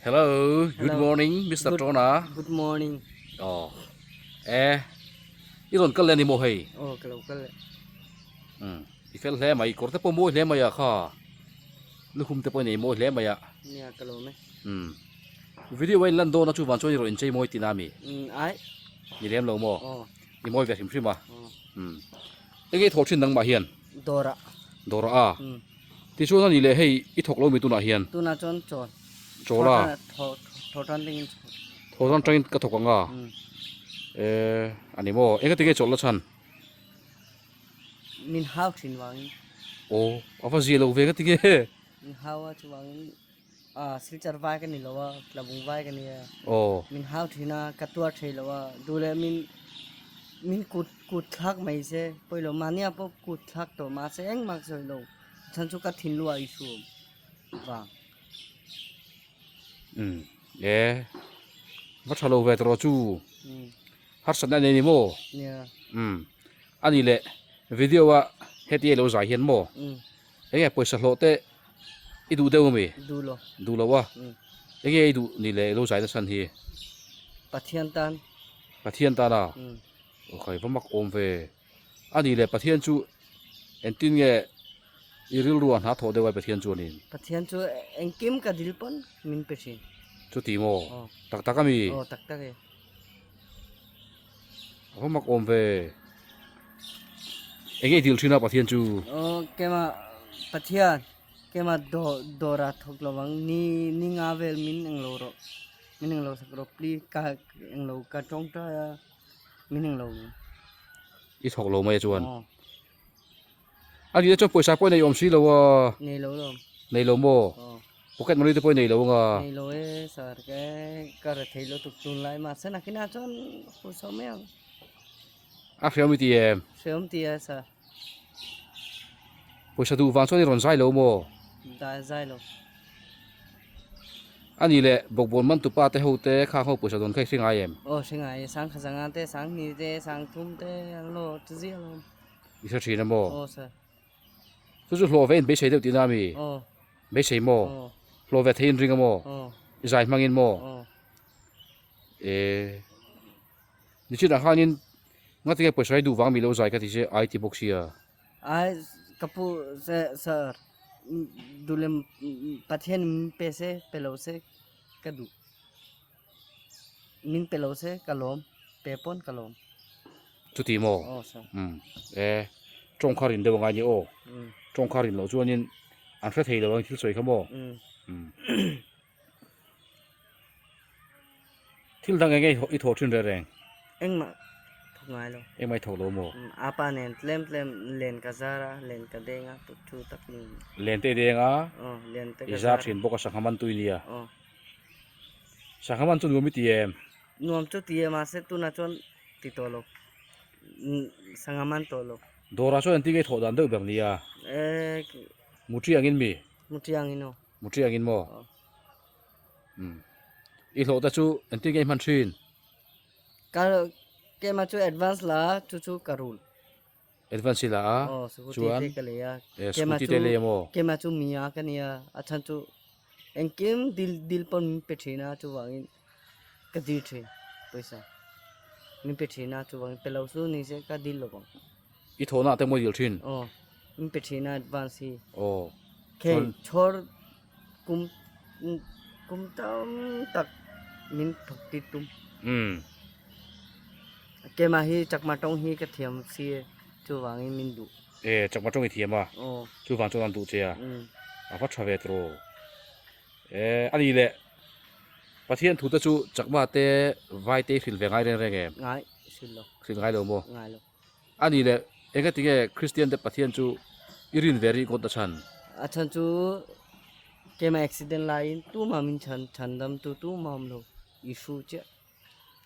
Hello, good morning Mr. Good, Tona. Good morning. Oh. Eh, i rawn kal le ni maw hei? Oh, ka lo kal le. Um, i fel hle mai, kawr te pawh mawi hle mai a kha. Lukhum te pawh i nei mawi hle mai a. Nia, ka lawm e. Um. Video a in lan dawn a chu van chuan i rawn inchei mawi tina mi? Um, ai. Ni lem lo maw? Oh. I mawi ve hrim hrim a. Oh. Um. Enge i thawh thin nangmah hian? Dawrah. Dawrah a? Um. Tichuan a ni leh hei i thawk lo mi tunah hian? Tunah chuan chawl. Chawl a? Thaw tan tangin chawl. Thaw tan tangin ka thawk ang a? Eh, a ni maw? Engati nge chawlh la chhan? Min hau thin vangin. Aw, a va zia lo ve engati nge? Min hau a chuvangin ah Silchar vai ka ni lo a, Tlabung vai ka ni a. Aw. Min hau thin a, ka tuar thei lo a, duh leh min min kut kut thlak mai se pawi lo, mahnia pawh kut thlak tawh mahse engmah ka sawi lo. Chhan chu ka thinlung ah Isu vang. Umm e va tha lo ve tawh chu harsatna nei ni maw? Nia. Umm a ni leh video a heti a lo zai hian maw? Enge pawisa hlawh te i duh deuh ami? Duh lo. Duh lo a? Enge i duh ni leh lo zai na chhan hi? Pathian tan. Pathian tan a? Okay va mak awm ve. A ni le, Pathian chu engtin nge i rilru a hna thawh deuh ai Pathian chuanin? Pathian chu engkim ka dil pawn min pe thin. Chuti maw? Aw. Tak tak a mi? Aw, tak tak e. A va mak awm ve. Enge i dil thin a Pathian chu? Aw, keimah Pathian, keimah dawrah thawk lo ang, ni ni nga vel min englo rawh, min englo sak rawh please, ka englo ka tawngtai a. Min eng lo mai. I thawk lo mai a chuan. A nih chuan pawisa pawh i nei awm si lo a. Nei lo lo. Nei lo maw? Pocket money te pawh i nei lo anga. Nei lo e sir ke ka re thei lo tuk tun lai mahse nakinah chuan pawisa mai ang. A hreawm i ti em? Hreawm ti e sir. Pawisa duh vang chuan i rawn zai lo maw? Dai zai lo. A nih leh bawkbawn man tupa te ho te khang ho pawisa dawn kha i hre ngai em? Aw hre ngai e, sang khazanga te, sang hni te, sang thum te an lo ti ziah lo. I hre thin a maw? Aw sir. Chu chu hlawh ve in beisei deuh tihna a mi? Aw. Beisei maw? Aw. Hlawh ve thei in ring a maw? Aw. I zai hmangin maw? Aw. E. Nichinah khanin ngatinge pawisa hi duh vang mi lo zai ka ti che ai ti bawk sia. Ai ka pu se sir dulem Pathian min pe se pe lo se ka duh min pe lo se ka lawm pe pawn ka lawm. Chuti maw? Aw sir. Umm e tawng kha rin deuh angai nia aw. Tawng kha rin loh chuanin an hre thei lo ang thil sawi kha maw? Umm. Thil dang enge i thawh thin reng reng? Engmah thawk ngai lo. Engmah i thawk lo maw? A pa nen tlem tlem len ka zar a, len ka deng a, tut thu tak in. Len te i deng a? Aw, len te ka zar. I zar thin bawk a sangha man tui nia. Aw. Sangha man chu nuam i ti em? Nuam chu ti e mahse tunah chuan ti tawh lo. Sangha man tawh lo. Dawrah chuan engtin nge i thawh dan deuh ber nia? Eh. Muṭi angin mi? Muṭi angin aw. Muṭi angin maw? Aw. Umm. I hlawh te chu engtin nge i hman thin? Ka keimah chu advance la a chu chu ka rul. Advance i la a? Aw scooty Chuan te ka lei a. Eh scooty te lei a maw? Keimah chu mi a ka nia a chhan chu engkim dil dil pawn min pe thin a chuvangin ka dil thin pawisa min pe thin a chuvangin pe lo chu ni se ka dil lo vang. I thawhna ah te maw i dil thin? Aw min pe thin a advance hi. Aw. Khei chhawr Kum kum tam tak min thawk tir tum. Umm. Keimah hi chakma tawng hi ka thiam si e chuvangin min duh. E chakma tawng i thiam a. Aw. Chuvang chuan an duh che a. Umm. A va tha ve tawh. E a ni leh Pathian thu te chu chakma te vai te i hrilh ve ngai reng reng em? Ngai hrilh lo. Hrilh ngai lo maw? Ngai lo. A ni leh, engati nge Kristian te Pathian chu i rin ve rih ngawt a chhan? A chhan chu keimah accident laiin tumah min chhan chhan dam tu tumah awm lo, Isu chiah,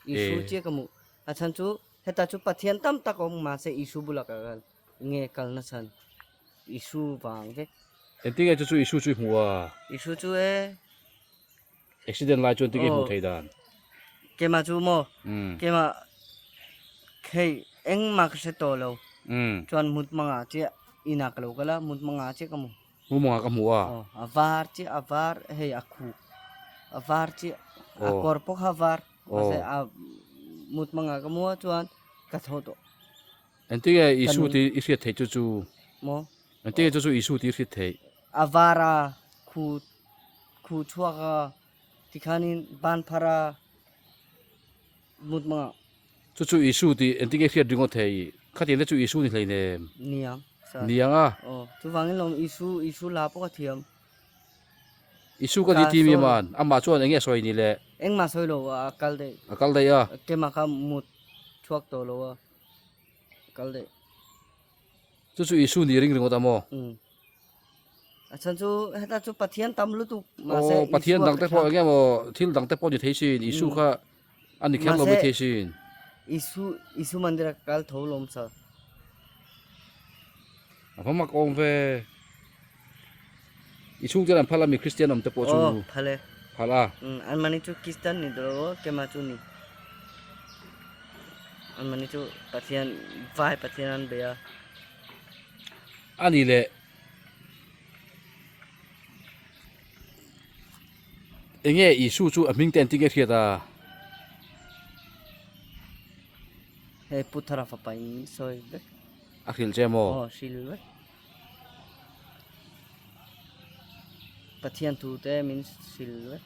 Isu chiah ka hmuh. A chhan chu heta chu Pathian tam tak a awm mahse Isu bulah ka kal nge kalna chhan Isu vang vek. Engtin nge chu chu Isu chu i hmuh a? Isu chu e. Accident lai chuan tinge hmuh theih dan? Keimah chu maw? Keimah hei engmah ka hre tawh lo. Chuan mut mangah chiah inah ka lo kal a, mut mangah chiah ka hmu. Mut mangah ka hmu a? Aw, a var chiah, a var hei a khuh. A var chiah a kawr pawh kha a var mahse a mut hmangah ka mu a chuan ka tho tawh. Engtinge Isu tih i hriat theih chu chu? Maw? Engtinge chu chu Isu tih i hriat theih? A var a khu khu chhuak a tikhanin ban phar a mut hmangah. Chu chu Isu tih engtinge i hriat ringawt theih? Khatiang te chu Isu ni hleinem. Niang sir. Niang a. Aw chuvangin lawm Isu Isu la pawh ka thiam. Isu ka ni ti mi man, amah chuan enge sawi ni le? Engmah sawi lo a kal daih. A kal daih a. Keimah kha mut chhuak tawh lo a kal daih. Chu chu Isu ni ring ringawt a maw? Umm. A chhan chu heta chu Pathian tam lutuk mahse Aw Pathian dang te pawh enge maw thil dang te pawh ni thei sin Isu kha a ni kher lo mai thei sin. Isu Isu mandir a kal tho lawm sa. A va mak awm ve. I chhungte an phal a mi Kristian awm te pawh chu. Aw phal e. Phal a. Umm an mahni chu Kristan ni dawn lo keimah chu ni. An mahni chu Pathian vai Pathian an bei a. A ni le. Enge Isu chu a hming te an ti nge hriat a? Hei Pu Thara fapa in sawi vek. A hrilh che maw? Aw hrilh vek. Pathian thu te min hrilh vek.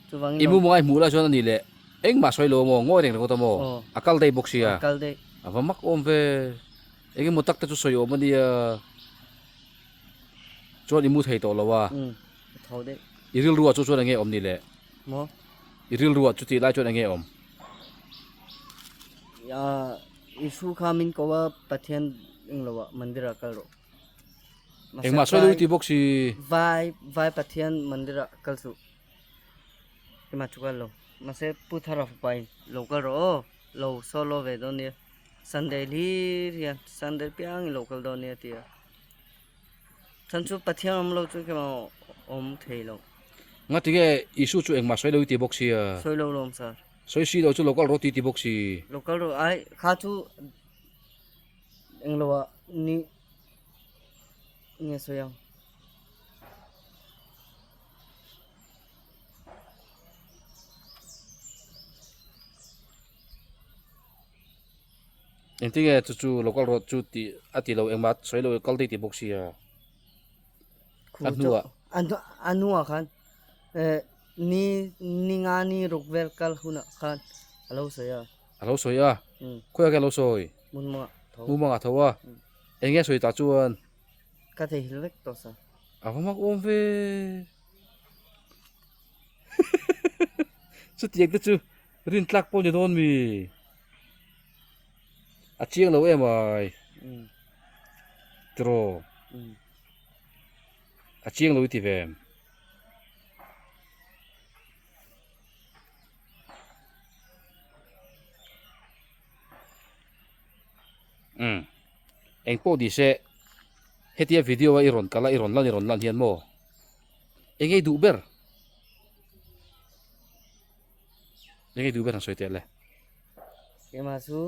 Chuvangin I mumawnga i hmuh lai chuan a ni leh engmah sawi lo maw? Ngawi reng ringawt a maw? A kal daih bawk sia. A kal daih. A va mak awm ve. Engemaw tak te chu sawi awm a nia. Chuan i mu thei tawh lo a. Umm ka tho daih. I rilruah chu chuan enge awm ni le? Maw? I rilruah chutih lai chuan enge awm? Ahh Isu kha min ko a Pathian englo ah mandir ah kal rawh. Engmah sawi lo i ti bawk si. Vai vai Pathian mandir ah kal suh. Engmah chu kal lo. Mahse Pu Thara fapa in lo kal rawh aw. Lo solo ve dawn nia. Sunday hlir hian Sunday piang in lo kal dawn nia ti a. Chhan chu Pathian awm lo chu keimah awm thei lo. Ngati nge Isu chu engmah sawi lo i ti bawk sia. Sawi lo lawm sir. Sawi si lo chu lo kal rawh ti ti bawk si. Lo kal rawh ai kha chu englo ah ni nge sawi ang. Engtinge chu chu local road chu tih a ti lo engmah sawi lo kal daih tih bawk sia a hnuah a hnuah khan eh ni ni nga ni ruk vel kal hunah khan a lo sawi a a lo sawi a khawiah nge a lo sawi hmunmangah tho hmunmangah tho a enge a sawi tah chuan ka theihnghilh vek tawh sa a va mak awm ve. Chutiang te chu rin tlak pawh ni dawn mi? A chiang lo em ai. Tiraw. A chiang lo i ti ve em? Umm. Eng pawh ni se hetia video a i rawn kal a i rawn lan i rawn lan hian maw? Eng ei duh ber? Eng ei duh ber han sawi teh le. Keimah chu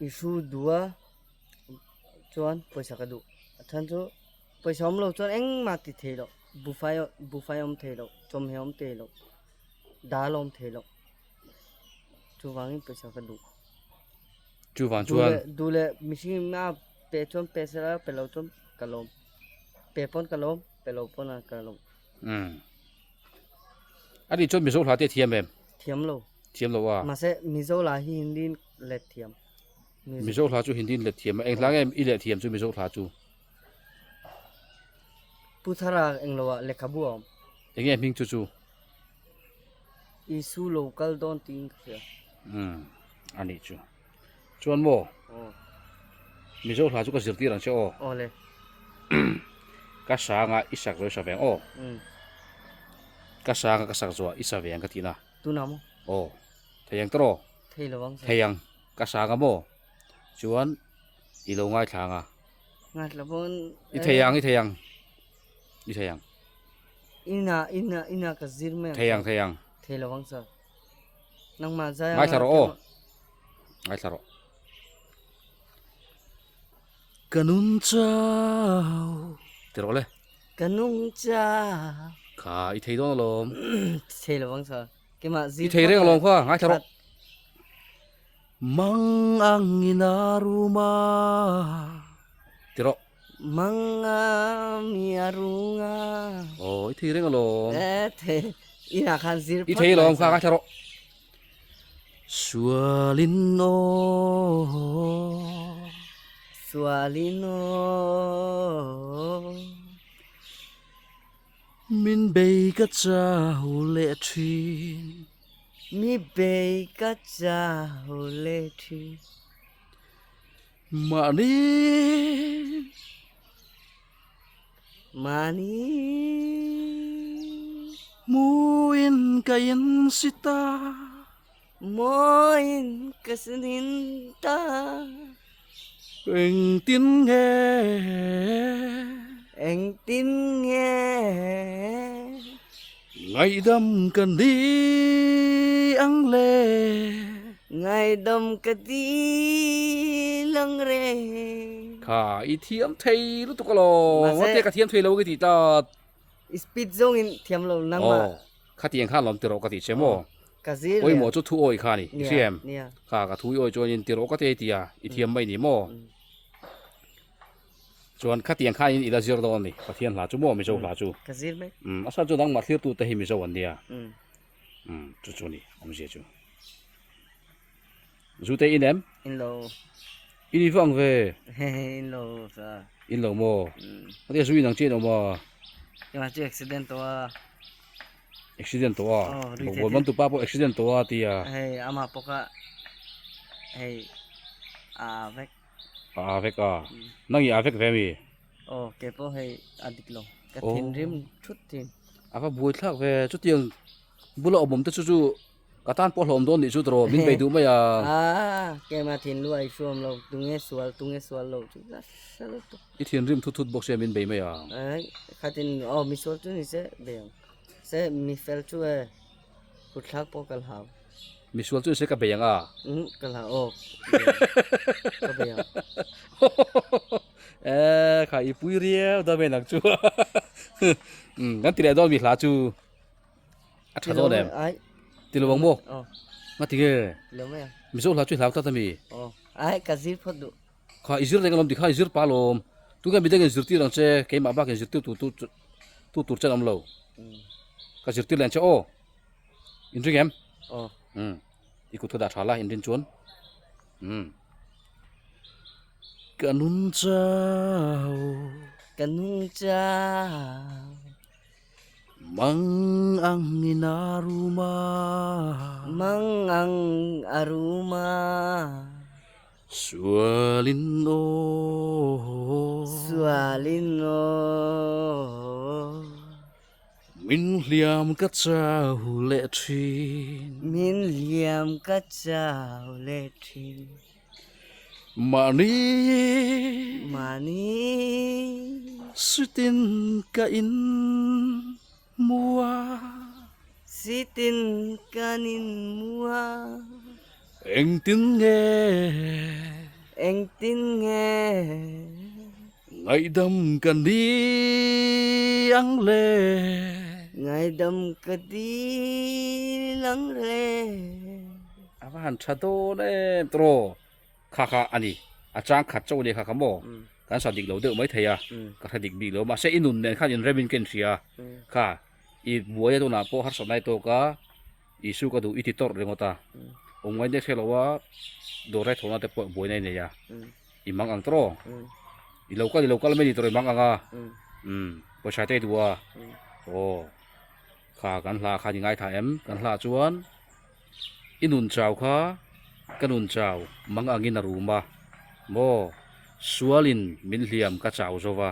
i hru duh a chuan pawisa ka duh. A chhan chu pawisa awm lo chuan engmah ti thei loh buhfai buhfai awm thei loh chawmhmeh awm thei loh dal awm thei loh chuvangin pawisa ka duh. Chuvang chuan. Duh leh mihring a pe chuan pe sela pe lo chuan ka lawm. Pe pawn ka lawm, pe lo pawn ka lawm. Umm. A nih chuan Mizo hla te a thiam em? Thiam lo. Thiam lo a. Mahse Mizo hla hi Hindi in let thiam. Mizo hla chu Hindi in let thiam a. Eng hla nge i leh thiam chu Mizo hla chu? Pu Thara englo ah lehkhabu a awm. Enge hming chu chu? Isu lo kal dawn tiin ka hria. Umm a nih chu. Chuan maw? Aw. Mizo hla chu ka zirtir ang che aw. Aw le. Ka sanga i sak zawi sa veng aw. Umm. Ka sanga ka sak zawah i sa veng ka tih na. Tunah maw? Aw. Thei ang tawh. Thei lo ang. Thei ang. Ka sanga maw? Chuan i lo ngaithla ang a. Ngaithla pawn. I thei ang i thei ang. I thei ang. Ina ina ina ka zir mai ang. Thei ang thei ang. Thei lo ang sir. Nangmah zai Ngaithla rawh aw. Ngaithla rawh. Ka nun chau. Ti rawh le. Ka nung cha. Kha i thei dawn alawm. Thei lo ang sir. Keimah zir. I thei reng alawm kha ngaithla rawh. Mang ang in a rum a. Ti rawh. Mang a mi a rung a. Aw i thei reng alawm. E thei inah khan zir phawt. I thei alawm kha ngaithla rawh. Sualin aw. Sualin aw. Min bei ka chau leh thin. Mi bei ka chau leh thin. Mahni. Mahni. Hmuin ka insi ta. Mawiin ka sinin ta. Engtin nge. Engtin nge. Ngaihdam ka ni ang le. Ngaihdam ka dil ang re. Kha i thiam thei lutuk alawm. Mahse ka thiam thei lo ka tih tlat. I speed zawngin thiam lo nangmah. Aw, khatiang khan lawm ti rawh ka tih che maw? Ka zir leh. Pawimawh chu thu awi kha a ni, i hria em? Kha ka thu i awi chuanin ti rawh ka ti a tia, i thiam mai ni maw? Chuan khatiang khanin i la zir dawn a ni, Pathian hla chu maw Mizo hla chu? Ka zir mai. A chhan chu nangmah thlirtute hi Mizo an nia. Chu chu a ni awmzia chu. Zute in em? In lo. In i vang ve? In lo sa. In lo maw? A tia zu in ang chian awm a. Keimah chu accident tawh a. Accident tawh a? Bawkbawn man tupa pawh accident tawh a tia. Hei amah pawh kha hei a vek. A vek a. Nang i a vek ve mi? Aw kei pawh hei a dik lo. Ka thinrim thut thin. A va buaithlak ve chutiang bula awm awm te chu chu Ka tan pawh hlawm dawn nih chu tawh min bei duh mai a. Aa, keimah thinlu a i hruam lo, tunge sual, tunge sual lo chu nasa lutuk. I thinrim thut thut bawk sia min bei mai a. Ai, khatin aw mi sual chu ni se bei ang. Se mi fel chu e, kutthlak pawh ka hlau. Mi sual chu ni se ka bei ang a. Um, ka hlau aw, ka bei ang. E, kha i pui riau dawn mai nang chu. Um, kan ti leh dawn mi hla chu. A tha dawn em? Ti lo ang maw? Nga ti nge? Mizo hla chu i hlau tlat ami? Ai ka zir phawt duh. Kha i zir reng alawm ti kha i zir pa alawm. Tunge midang in zirtir ang che keimah bak in zirtir tu tu tur chen awm lo. Ka zirtir leh ang che aw. In ring em? Umm i kut kha dah tha la in rin chuan. Umm. Ka nun chau. Ka nun chau. Mang ang in a rum a. Mang ang a rum a. Sual in aw. Sual in aw. Min hliam ka chau leh thin. Min hliam ka chau leh thin. Mahni. Mahni. Sitin ka in mua. Sitin kan in mua. Engtin nge. Engtin nge. Ngaihdam ka ni ang le. Ngaihdam ka dil ang le. A va han tha dawn em tawh kha kha a ni a chang khat chauh a ni kha kha maw kan sa dik lo deuh mai thei a ka hre dik bik lo mahse i nun nen khan inrem in ka inhria kha i buai a tunah pawh harsat nai tawk a Isu ka duh i ti tawrh ringawt a awm ngai nek hre lo a dawr rai thawhna te pawh buaina i nei a i mang ang tawh i lo kal i lo kal mai ni tawh i mang ang a pawisa te i duh a aw kha kan hla khan i ngaithla em kan hla chuan. I nun chau kha ka nun chau mang angin a rum a, maw sualin min hliam ka chau zo va,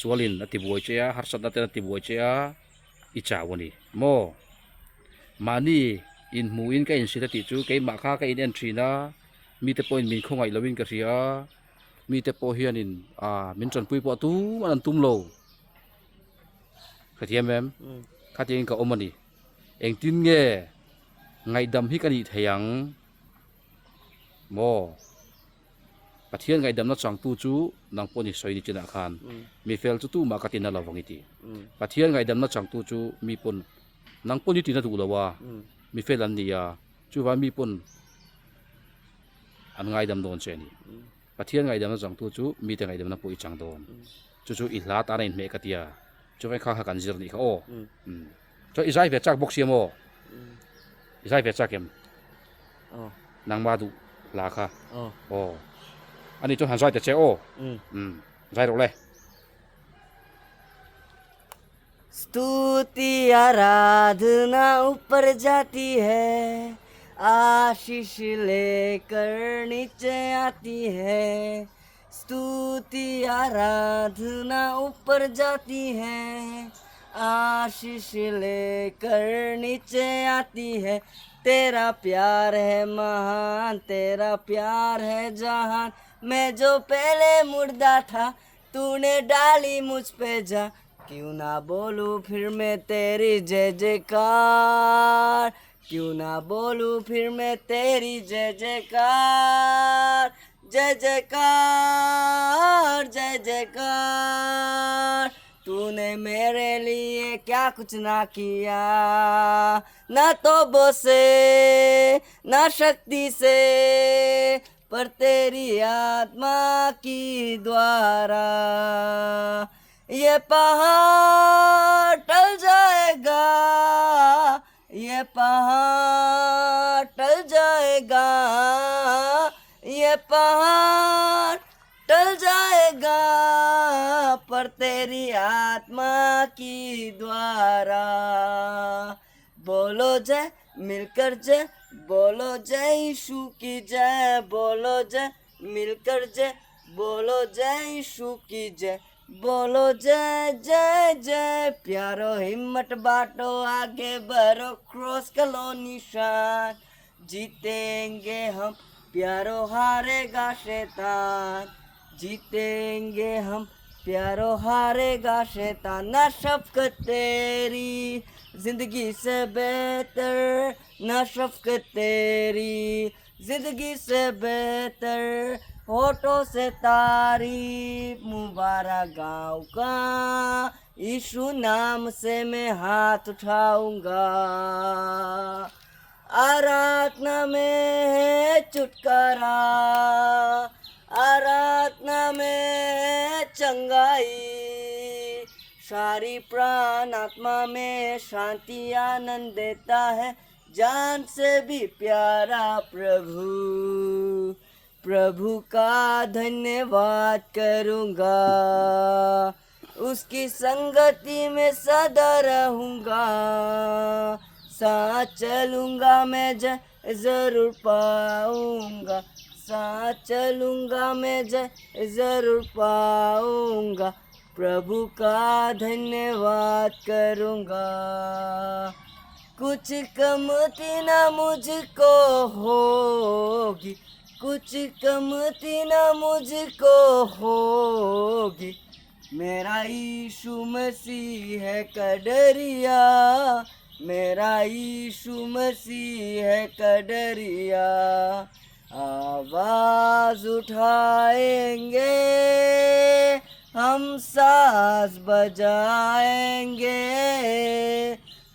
sualin a tibuai che a, harsatna ten a tibuai che a, i chau a ni maw? Mahni inhmuhin ka insit a tih chu keimah kha ka in en thin a, mite pawhin min khawngaih loin ka hria a, mite pawh hianin min tanpui pawh tum an an tum lo, hrethiam em? Khatiangin ka awm a ni. Engtin nge ngaihdam hi ka nih thei ang maw? Pathian ngaihdamna changtu chu nang pawh ni sawi ni chinah khan mi fel chu tumah ka tina lovang i ti. Pathian ngaihdamna changtu chu mi pawn nang pawn i tina duh lo a, mi fel an ni a, chuvang mi pawn an ngaidam dawn che a ni. Pathian ngaihdamna changtu chu mite ngaihdamna pawh i chang dawn. Chu chu i hla tana inhmeh ka tia, chuvang kha kha kan zir nih kha aw. Chuan i zai ve chak bawk sia maw? I zai ve chak em? Nangma duh hla kha. Aw. Ani chuan han zai ta che aw. Zai rawh le. Stuti आराधना ऊपर जाती है आशीष लेकर नीचे आती है स्तुति आराधना ऊपर जाती है आशीष लेकर नीचे आती है तेरा प्यार है महान तेरा प्यार है जहान मैं जो पहले मुर्दा था तूने डाली मुझ पे जा क्यों ना बोलूं फिर मैं तेरी जय जयकार क्यों ना बोलूं फिर मैं तेरी जय जयकार जय जयकार जय जयकार तूने मेरे लिए क्या कुछ ना किया ना तो से ना शक्ति से पर तेरी आत्मा की द्वारा ये पहाड़ टल जाएगा ये पहाड़ टल जाएगा ये पहाड़ टल जाएगा पर तेरी आत्मा की द्वारा बोलो जय मिलकर जय बोलो जय यीशु की जय बोलो जय मिलकर जय बोलो जय यीशु की जय बोलो जय जय जय प्यारो हिम्मत बांटो आगे बढ़ो क्रॉस करो निशान जीतेंगे हम प्यारो हारेगा शैतान जीतेंगे हम प्यारो हारेगा शैतान ना शफकत तेरी जिंदगी से बेहतर ना शफकत तेरी जिंदगी से बेहतर होठों से तारीफ मुबारक गाँव का यीशु नाम से मैं हाथ उठाऊंगा आराधना में है छुटकारा आराधना में है चंगाई सारी प्राण आत्मा में शांति आनंद देता है जान से भी प्यारा प्रभु प्रभु का धन्यवाद करूँगा उसकी संगति में सदा रहूँगा साथ चलूँगा मैं जय ज़रूर पाऊँगा साथ चलूँगा मैं जय ज़रूर पाऊँगा प्रभु का धन्यवाद करूँगा कुछ कमती ना मुझको होगी कुछ कमती ना मुझको होगी मेरा यीशु मसीह है कडरिया मेरा यीशु मसीह है कडरिया आवाज उठाएंगे हम साज बजाएंगे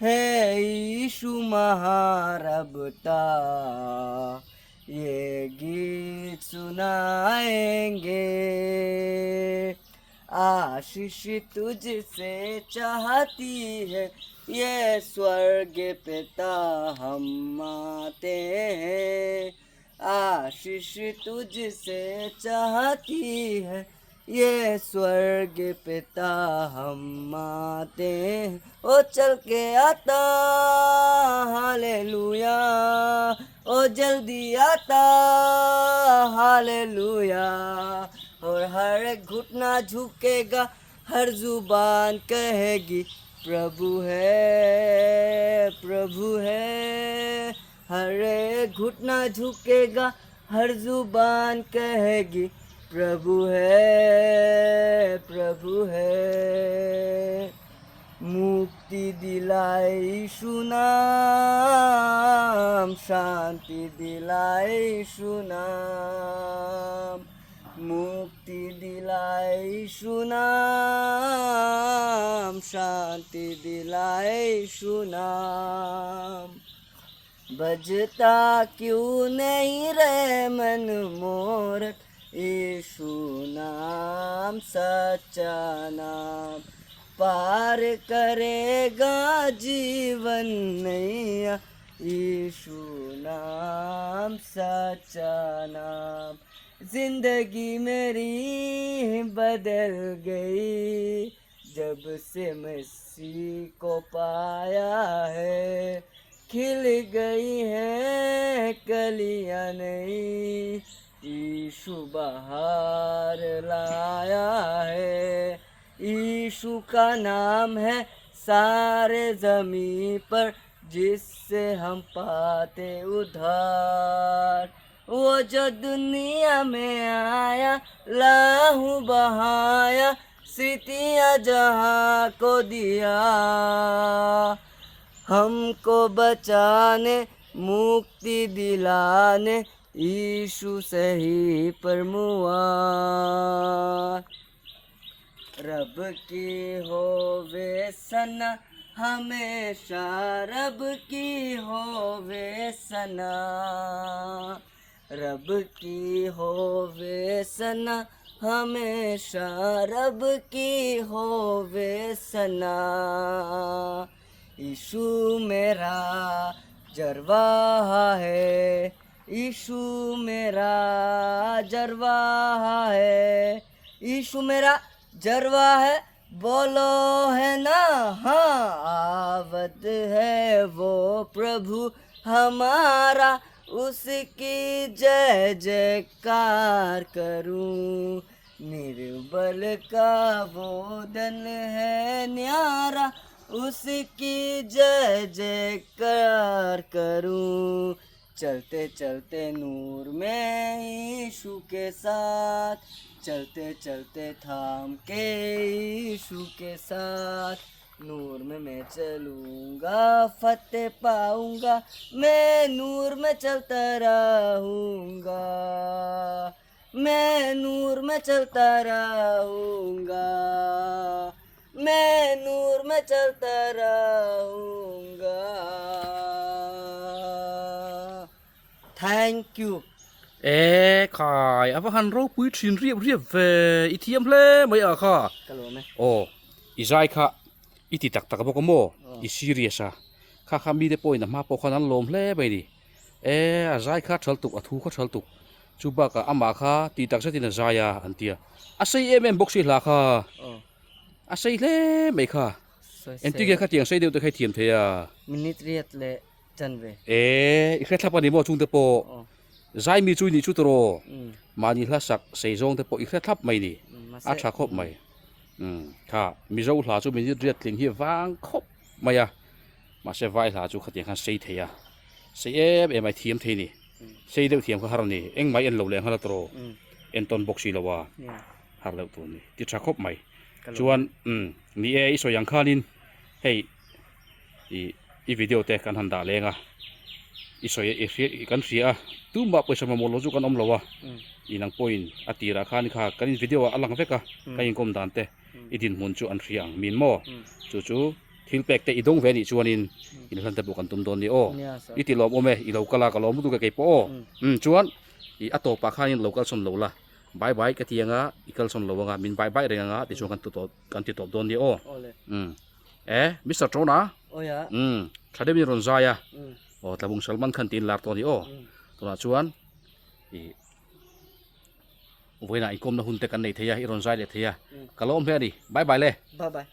हे यीशु महारबता ये गीत सुनाएंगे आशीष तुझसे चाहती है ये स्वर्ग पिता हम आते हैं आशीष तुझसे चाहती है ये स्वर्ग पिता हम आते हैं ओ चल के आता हालेलुया ओ जल्दी आता हालेलुया और हर एक घुटना झुकेगा हर जुबान कहेगी प्रभु है प्रभु है हर एक घुटना झुकेगा हर जुबान कहेगी प्रभु है प्रभु है मुक्ति दिलाए यीशु नाम शांति दिलाए यीशु नाम Yeshu नाम शांति दिलाए यीशु नाम बजता क्यों नहीं रे मन मोर यीशु नाम सच्चा नाम पार करेगा जीवन नैया यीशु नाम सच्चा नाम जिंदगी मेरी बदल गई जब से मसीह को पाया है खिल गई है कलियां नई यीशु बहार लाया है यीशु का नाम है सारे जमीन पर जिससे हम पाते उद्धार वो जो दुनिया में आया लहू बहाया सृष्टियाँ जहाँ को दिया हमको बचाने मुक्ति दिलाने यीशु सही पर मुआ रब की होवे सना हमेशा रब की होवे सना रब की होवे सना हमेशा रब की होवे सना यीशु मेरा चरवाहा है यीशु मेरा चरवाहा है यीशु मेरा चरवाहा है बोलो है ना हाँ आवत है वो प्रभु हमारा उसकी जय जयकार करूं निर्बल का वो दल है न्यारा उसकी जय जयकार करूं चलते चलते नूर में यीशु के साथ चलते चलते थाम के यीशु के साथ नूर में मैं चलूंगा फतेह पाऊंगा मैं नूर में चलता रहूंगा मैं नूर में चलता रहूंगा मैं नूर में चलता रहूंगा thank you E khai a va han ropui thin riap riap ve i thiam hle mai a kha. Ka lawm e. Aw i zai kha i ti tak tak bawk a maw i serious a kha kha mite pawhin a hma pawh khan an lawm hle mai ni e a zai kha thal tuk a thu kha thal tuk chu bakah amah kha ti tak zetin a zai a an tia a sei em em bawk si hla kha a sei hle mai kha engtin nge khatiang sei deuh te kha i thiam thei a. Minute riat leh chanve. E i hrethlap a ni maw chungte pawh zai mi chu i nih chu tawh mahni hla sak sei zawng te pawh i hrethlap mai ni a tha khawp mai kha Mizo hla chu minute riat tling hi vang khawp mai a mahse vai hla chu khatiang khan sei thei a sei em em a i thiam thei ni sei deuh thiam kha har a ni engmah i en lo leh nghal a tawh entawn bawk si lo a har deuh tur a ni ti tha khawp mai chuan ni e i sawi ang khanin hei. Ih i video te kan han dah leng a i sawi i hria kan hria a tumah pawisa mamawh loh chu kan awm lo a ih nang pawhin a tirah khan kha kan in video ah a lang vek a kan inkawm dan te i dinhmun chu an hria ang min maw chu chu thil pek te i dawng ve anih chuanin in hlan te pawh kan tum dawn ni aw i ti lawmawm e i lo kal a ka lawm lutuk e keipawh aw umm chuan ih a tawpah khanin lo kalsawn lo la bye bye ka ti anga i kalsawn lo anga min bye bye reng anga tichuan kan tawp kan ti tawp dawn ni aw umm. E Mister Tona umm tha deuhin rawn zai a aw Tlabung Salman Khan tiin lar tawh a ni aw tunah chuan ih vawiinah inkawmna hun te kan nei thei a i rawn zai leh thei a ka lawm hle a ni bye bye le. Bye bye.